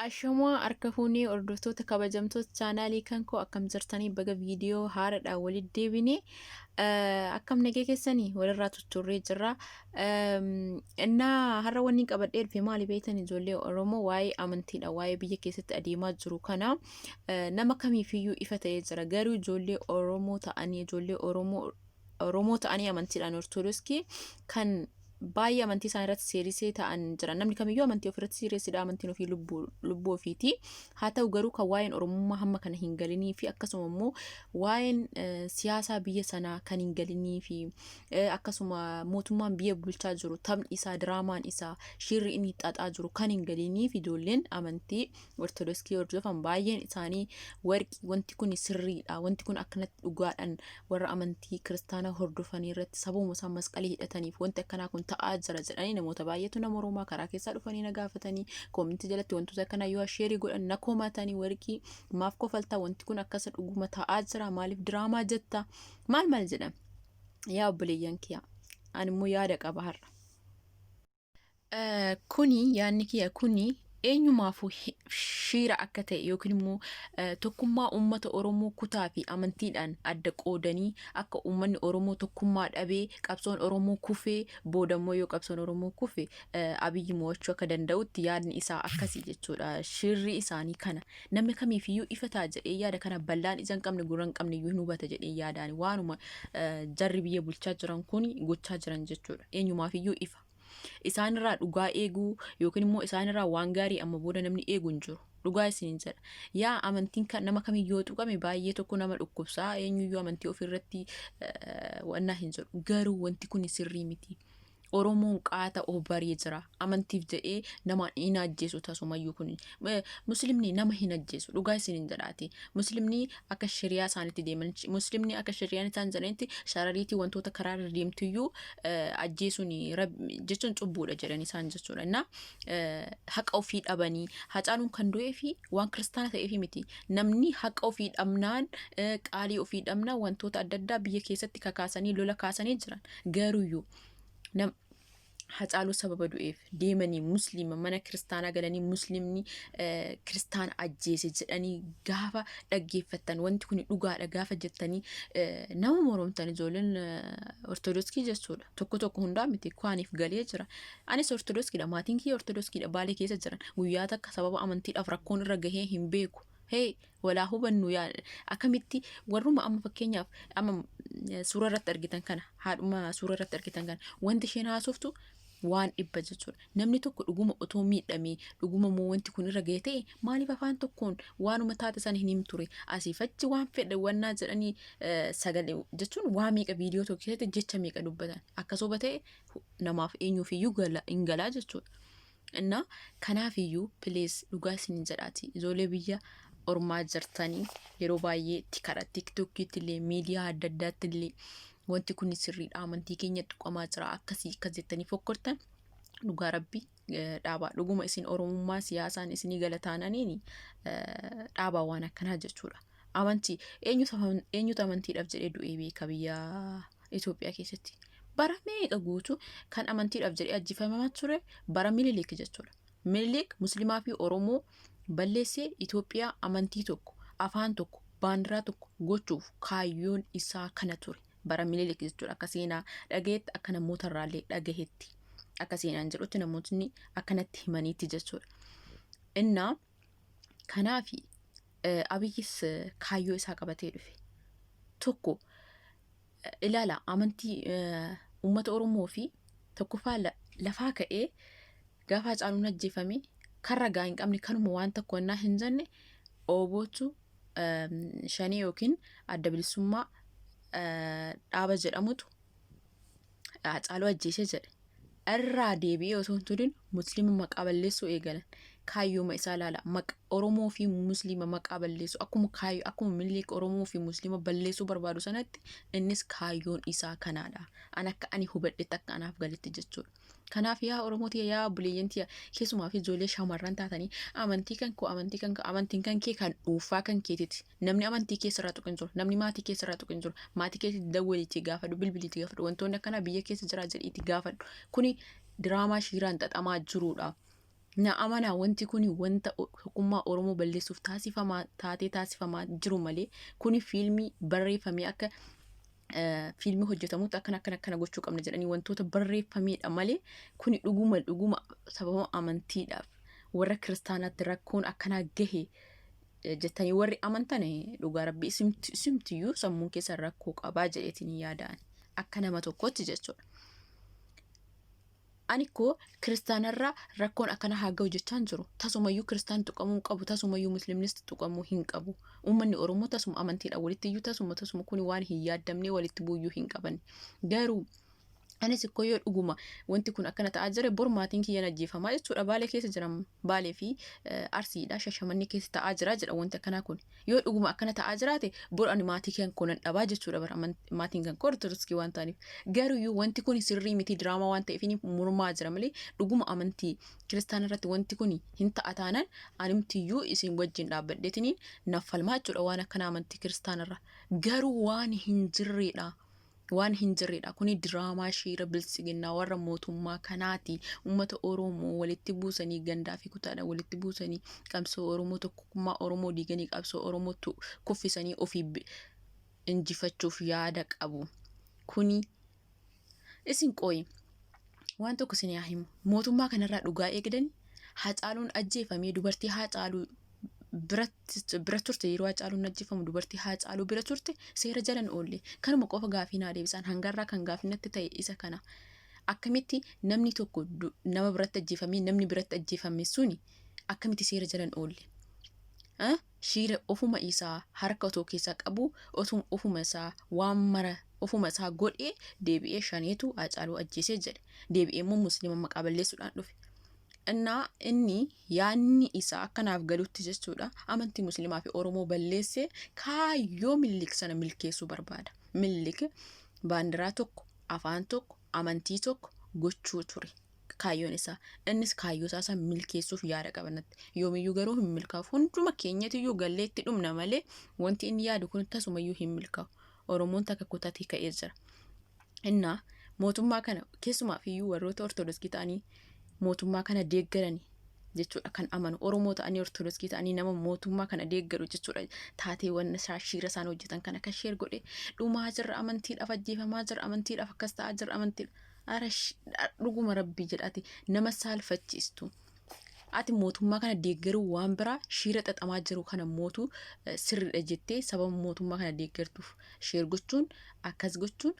Ashamaa harka fuunee hordoftoota kabajamtoota chaanaalii kan koo, akkam jirtanii? Baga viidiyoo haaraadhaan walitti deebine. Akkam nagee keessanii? Walirraa tutturree jirra. Innaa har'a wanni qabadhee dhufe maali beektan, ijoollee Oromoo? Waa'ee amantiidha. Waa'ee biyya keessatti adeemaa jiru kana nama kamiifiyyuu ifa ta'ee jira. Garuu ijoollee Oromoo ta'anii, ijoollee Oromoo ta'anii amantiidhaan Ortodoksii kan baay'ee amantii isaan irratti seerisee ta'an jiran. Namni kamiyyuu amantii ofirratti siireessidha. Amantiin ofii lubbuu ofiiti. Haa ta'u garuu kan waa'een Oromummaa hamma kana hin galinii fi akkasuma immoo waa'een siyaasaa biyya sanaa kan hin galinii fi akkasuma mootummaan biyya bulchaa jiru taphni isaa, diraamaan isaa, shirri inni xaxaa jiru kan hin galinii fi ijoolleen amantii Ortodoksii hordofan baay'een isaanii, warqii wanti kun sirriidha, wanti kun akkanatti dhugaadhaan warra amantii kiristaanaa hordofanii irratti sababuma isaan masqalii hidhataniif wanti akkanaa kun ta'aa jira jedhanii namoota baay'eetu nama Oromaa karaa keessaa dhufanii na gaafatanii, koomintii jalatti wantoota akkanaa yoo sheerii godhan na komatanii, "Warqii, maaf kofaltaa? Wanti kun akkasa dhuguma ta'aa jira, maaliif diraamaa jetta?" maal maal jedhan. Yaa obboleeyyan kiyya, ani immoo yaada qaba har'a. Kuni yaadni kiyya kuni eenyumaafuu shiira akka ta'e yookiin immoo tokkummaa uummata Oromoo kutaa fi amantiidhaan adda qoodanii akka uummanni Oromoo tokkummaa dhabee qabsoon Oromoo kufee boodammoo yoo qabsoon Oromoo kufe Abiyyi mo'achuu akka danda'utti yaadni isaa akkasii jechuudha. Shirri isaanii kana namni kamiifiyyuu ifa ta'a jedhee yaada kana bal'aan ija hin qabne gurra hin qabne iyyuu hin hubata jedhee yaadaan waanuma jarri biyya bulchaa jiran kun gochaa jiran jechuudha. Eenyumaafiyyuu ifa. Isaanirraa dhugaa eeguu yookiin immoo isaanirraa waan gaarii amma booda namni eegu hin jiru. Dhugaa isiniin jedha. Yaa amantiin kan nama kamiyyuu yoo tuqame baay'ee tokko nama dhukkubsaa, eenyuyyuu amantii ofirratti wannaa hin jedhu. Garuu wanti kun sirrii miti. Oromoon qaata of baree jira. Amantiif jedhee nama hin ajjeesu tasumayyuu kun. Muslimni nama hin ajjeesu. Dhugaa isiniin jedhaati. Muslimni akka shari'aa isaaniitti deeman. Muslimni akka shari'aan isaan jedhanitti sharariitii wantoota karaa irra deemtuyyuu ajjeesuun jechuun cubbuudha jedhan isaan jechuudha. Innaa haqa ofii dhabanii Hacaaluun kan du'ee fi waan kiristaana ta'eef miti. Namni haqa ofii dhabnaan, qaalii ofii dhabnaan wantoota adda addaa biyya keessatti kakaasanii lola kaasanii jiran. Garuuyyuu nam Hacaaluu sababa du'eef deemanii musliima mana kiristaanaa galanii musliimni kiristaana ajjeese jedhanii gaafa dhaggeeffattan, wanti kun dhugaadha gaafa jettanii nama moromtan ijoolleen ortodoksii jechuudha. Tokko tokko, hundaa miti, kwaaniif galee jira. Anis ortodoksiidha, maatiin kiyya ortodoksiidha, Baalee keessa jiran. Guyyaa takka sababa amantiidhaaf rakkoon irra gahee hin beeku. Hee, walaa hubannu yaa akkamitti warruma amma fakkeenyaaf amma suura irratti argitan kana, haadhuma suura irratti argitan kana, wanti isheen haasoftu waan dhibba jechuudha. Namni tokko dhuguma otoo miidhamee, dhuguma immoo wanti kun irra ga'e ta'e, maaliif afaan tokkoon waanuma taate sana hin himture? Asiif achi waan fedhe wannaa jedhanii sagalee jechuun waa meeqa viidiyoo tokko keessatti jecha meeqa dubbatan akka soba ta'e namaaf eenyuuf iyyuu hin galaa jechuudha. Innaa kanaaf iyyuu please, dhugaa isin jedhaati, ijoollee biyya ormaa jirtanii yeroo baay'ee karaa tiktookiitti illee miidiyaa adda addaatti illee wanti kun sirriidha, amantii keenya tuqamaa jira, akkasii akkas jettanii fokkortan, dhugaa rabbii dhaabaa. Dhuguma isin Oromummaa siyaasaan isinii galataananiin dhaabaa waan akkanaa jechuudha. Amantii eenyutu amantiidhaaf jedhee du'ee beeka biyya Itoophiyaa keessatti? Bara meeqa guutuu kan amantiidhaaf jedhee ajjeefamaa ture bara Minilik jechuudha. Minilik Muslimaa fi Oromoo balleessee Itoophiyaa amantii tokko, afaan tokko, baandiraa tokko gochuuf kaayyoon isaa kana ture. Bara Minilik jechuudha, akka seenaa dhagahetti, akka namoota irraallee dhagahetti, akka seenaan jedhutti, namootni akkanatti himaniitti jechuudha. Innaa kanaafi Abiyyis kaayyoo isaa qabatee dhufe. Tokko ilaala, amantii uummata Oromoo fi tokkoffaa lafaa ka'ee gaafa Hacaaluun ajjeefame kan ragaa hin qabne kanuma waan tokko wannaa hin jenne oobootu shanii yookiin Adda Bilisummaa dhaaba jedhamutu Hacaaluu ajjeese jedhe. Irraa deebi'ee osoo hin turin musliima maqaa balleessuu eegalan. Kaayyooma isaa ilaala. Maqa Oromoo fi musliima maqaa balleessuu akkuma kaayyoo akkuma Minilik Oromoo fi musliima balleessuu barbaadu sanatti innis kaayyoon isaa kanaadha. An akka ani hubadhetti, akka anaaf galetti jechuudha. Kanaaf yaa Oromoo tiyya, yaa obboleeyyan tiyya, keessumaa fi ijoollee shamarran taatanii amantii kan koo, amantii kan koo, amantiin kan kee kan dhuunfaa kan keetiiti. Namni amantii keessa irraa tuqu hin jiru. Namni maatii keessa irraa tuqu hin jiru. Maatii keetti dawwaliitii gaafadhu, bilbiliitii gaafadhu. Wantoonni akkanaa biyya keessa jira jedhiitii gaafadhu. Kuni diraamaa shiiraan xaxamaa jirudha. Na amanaa, wanti kuni wanta Tokkummaa Oromoo balleessuuf taasifamaa taatee taasifamaa jiru malee, kuni fiilmii barreeffamee akka fiilmii hojjetamutti akkana akkana akkana gochuu qabna jedhanii wantoota barreeffameedha malee, kuni dhuguma dhuguma sababa amantiidhaaf warra kiristaanaatti rakkoon akkanaa gahe jettanii warri amantan, dhugaa Rabbii, isimtiyyuu sammuun keessan rakkoo qabaa jedheetiin yaada'an akka nama tokkotti jechuudha. Ani koo kiristaanarraa rakkoon akkana haa ga'u jechaan jiru. Tasumayyuu kiristaan tuqamuu hin qabu. Tasumayyuu musliimnis tuqamuu hin qabu. Uummanni Oromoo tasuma amantiidhaan walitti iyyuu tasuma tasuma kuni waan hin yaaddamne walitti bu'uyyuu hin qaban. Garuu anis ikkoo yoo dhuguma wanti kun akkana ta'aa jire, bor maatiin kiyyan ajjeefamaa jechuudha. Baalee keessa jiran, Baalee fi Arsiidha, Shashamanni keessa ta'aa jira jedha wanti akkanaa kun. Yoo dhuguma akkana ta'aa jiraate, bor ani maatii kan koo nan dhabaa jechuudha bara, maatiin kan koo Ortodoksii waan ta'aniif. Garuu wanti kun sirrii miti, diraamaa waan ta'eef mormaa jira malee, dhuguma amantii kiristaana irratti wanti kun hin ta'a taanaan, animtiyyuu isin wajjin dhaabbadheetiniin naffalmaa jechuudha waan akkana amantii kiristaana irra. Garuu waan hin jirreedha. Waan hin jirredha. Kuni diraamaa shiira biltsiginnaa warra mootummaa kanaati. Uummata Oromoo walitti buusanii, gandaa fi kutaadhaan walitti buusanii, qabsoo Oromoo, tokkummaa Oromoo diiganii, qabsoo Oromoo kuffisanii ofii injifachuuf yaada qabu. Kuni isin qooyi. Waan tokko isin haa himu. Mootummaa kanarraa dhugaa eegdani? Hacaaluun ajjeefamee, dubartii Hacaaluu bira turte, yeroo Hacaaluun ajjeefamu dubartii Hacaaluu bira turte seera jalan oolle. Kanuma qofa gaafii naa deebisan. Hangarraa kan gaafii natti ta'e isa kana. Akkamitti namni tokko nama biratti ajjeefamee, namni biratti ajjeefame suni akkamitti seera jalan oolle? Shiira ofuma isaa harka otoo keessaa qabu, ofuma isaa waan mara ofuma isaa godhee, deebi'ee shaneetu Hacaaluu ajjeesee jedhe. Deebi'ee immoo musliima maqaa balleessuudhaan dhufe. Innaa inni yaadni isaa akkanaaf galutti jechuudha, amantii musliimaa fi Oromoo balleessee kaayyoo Minilik sana milkeessuu barbaada. Minilik baandiraa tokko, afaan tokko, amantii tokko gochuu ture kaayyoon isaa. Innis kaayyoo isaa sana milkeessuuf yaada qaba natti. Yoomiyyuu garuu hin milkaa'u. Hunduma keenyatiyyuu gallee itti dhumna malee, wanti inni yaadu kun tasumayyuu hin milkaa'u. Oromoon takka kutatee ka'ee jira. Innaa mootummaa kana, keessumaaf iyyuu warroota Ortodoksii ta'anii mootummaa kana deeggarani jechuudha, kan amanu Oromoo ta'anii Ortodoksii ta'anii nama mootummaa kana deeggaru jechuudha. Taateewwan isaa, shiira isaan hojjetan kana kan share godhe, dhumaa jirra, amantiidhaaf ajjeefamaa jira, amantiidhaaf akkas ta'aa jira, amantiidha. Ara dhuguma Rabbii jedhati nama saalfachiistu. Ati mootummaa kana deeggaruu waan biraa, shiira xaxamaa jiru kana mootu sirriidha jettee sababa mootummaa kana deeggartuuf share gochuun, akkas gochuun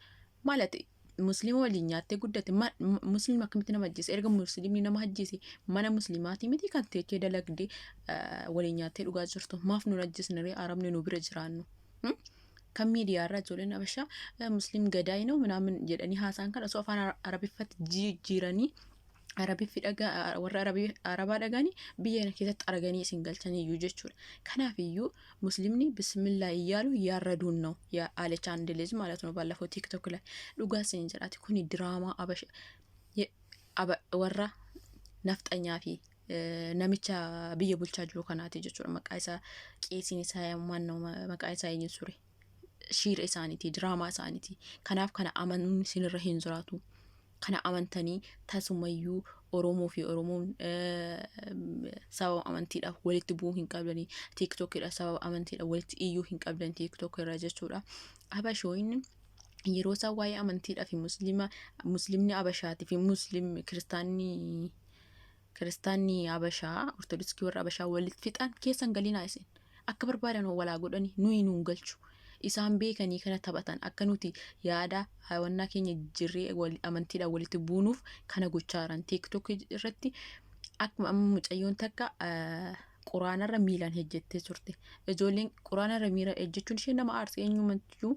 maal? Ati musliima waliin nyaattee guddate, musliima akkamitti nama ajjeese? Erga musliimni nama ajjeese, mana musliimaatii miti kan teechee dalagdee waliin nyaattee dhugaa jirtu? Maaf nun ajjeesne ree arabni nu bira jiraannu? Kan miidiyaarraa ijoolleen Habashaa musliim ገዳይ ነው ምናምን jedhanii haasaan kan osoo afaan Arabiffatti jijjiiranii Arabiffi dhagaa warra Arabaa dhagaanii biyya kana keessatti arganii isin galchanii iyyuu jechuudha. Kanaaf iyyuu musliimni bismillaa እያሉ እያረዱን ነው አለች አንድ ልጅ ማለት ነው ባለፈው ቲክቶክ ላይ። dhugaa isin jedhaati, kuni diraamaa Abasha warra nafxanyaa fi namicha biyya bulchaa jiru kanaati jechuudha. Maqaa isaa, qeesiin isaa maannoo, maqaa isaa eenyu ture? Shiira isaaniiti, diraamaa isaaniiti. Kanaaf kana amanuun isinirra hin jiraatu. Kana amantanii tasumayyuu Oromoo fi Oromoon sababa amantiidhaaf walitti bu'uu hin qabdanii. Tiiktookidha, sababa amantiidhaaf walitti iyyuu hin qabdan TikTok irra jechuudha. Habashoonni yeroo isaan waa'ee amantiidhaa fi musliima, muslimni Abashaatii fi muslim kiristaanni Abashaa, Ortodoksii warra Abashaa walitti fixan keessan galinaa. Isin akka barbaadan walaa godhani, nuyi nuun galchu. Isaan beekanii kana taphatan, akka nuti yaada hawannaa keenya jirree amantiidhaan walitti buunuuf kana gochaa jiran. TikTok irratti akkuma amma mucayyoon takka quraanarra miilaan hejjettee turte. Ijoolleen quraanarra miila ejjechuun ishee nama aarse. Eenyumayyuu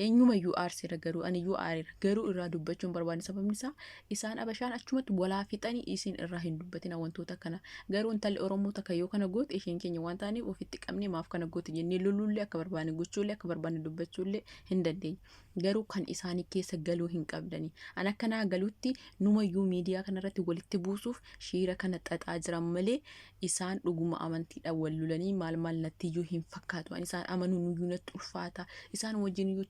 eenyumayyuu aarseera, garuu aniyyuu aareera, garuu irraa dubbachuun barbaanne. Sababni isaa isaan Abashaan achumatti walaa fixanii, isin irraa hin dubbatina wantoota kana. Garuu intalli Oromoo takka yoo kana goote, isheen keenya waan ta'aniif ofitti qabnee maaf kana goote jennee lolullee, akka barbaanne gochuullee, akka barbaanne dubbachuullee hin dandeenye. Garuu kan isaanii keessa galuu hin qabdani. An akkanaa galutti numayyuu miidiyaa kanarratti walitti buusuuf shiira kana xaxaa jiran malee, isaan dhuguma amantiidhaan wal lolanii maal maal nattiyyuu hin fakkaatu. Ani isaan amanuun iyyuu natti ulfaata. Isaan wajjin iyyuu.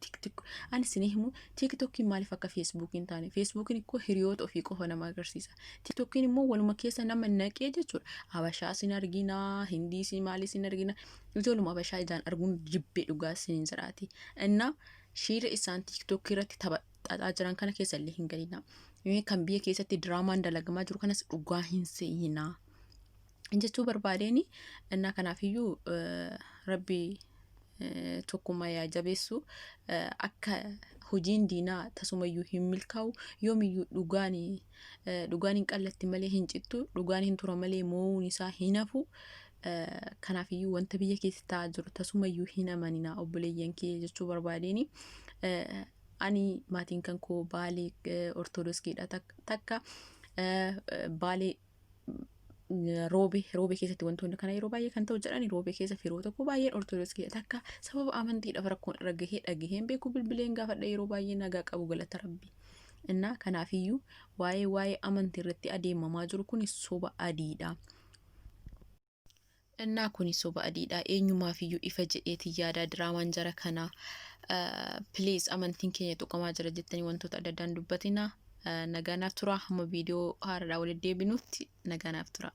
Ani isin himu, TikTokiin maaliif akka Facebookiin taane? Facebookiin ikkoo hiriyoota ofii qofa nama agarsiisa. TikTokiin immoo waluma keessa nama naqee jechuudha. Habashaa sin argina, Hindii sin maalii sin argina. Ijoolluma Habashaa ijaan arguun jibbee dhugaa sin jiraati. Innaa shiira isaan TikTokii irratti taphataa jiran kana keessa illee hin galina. Kan biyya keessatti diraamaan dalagamaa jiru kanas dhugaa hin seeyinaa jechuu barbaadeeni. Innaa kanaafiyyuu Rabbi tokkummaa yaa jabeessu. Akka hojiin diinaa tasumayyuu hin milkaa'u yoomiyyuu. Dhugaan dhugaan hin qallatti malee hin cittu, dhugaan hin tura malee moo'uun isaa hin hafu. Kanaafiyyuu wanta biyya keessa ta'aa jiru tasumayyuu hin amaninaa, obboleeyyan kee jechuu barbaadeeni. Ani maatiin kan koo Baalee Ortodoksiidha, takka Baalee Roobe keessatti wantoonni kana yeroo baay'ee kan ta'u jedhani. Roobee keessa firoota koo baay'een Ortodoksiidha. Takka sababa amantiidhaaf rakkoon irra gahee dhagaheen beeku. Bilbileen gaafadha, yeroo baay'ee nagaa qabu, galata Rabbi. Innaa kanaafiyyuu waa'ee amantii irratti adeemamaa jiru kun soba adiidha. Innaa kuni soba adiidha. Eenyumaafiyyuu ifa jedheeti yaada diraamaan jara kana. Please, amantiin keenya tuqamaa jira jettanii wantoota adda addaan dubbatina. Nagaa naaf tura. Hamma viidiyoo haaraadhaa walitti deebinutti nagaa naaf tura.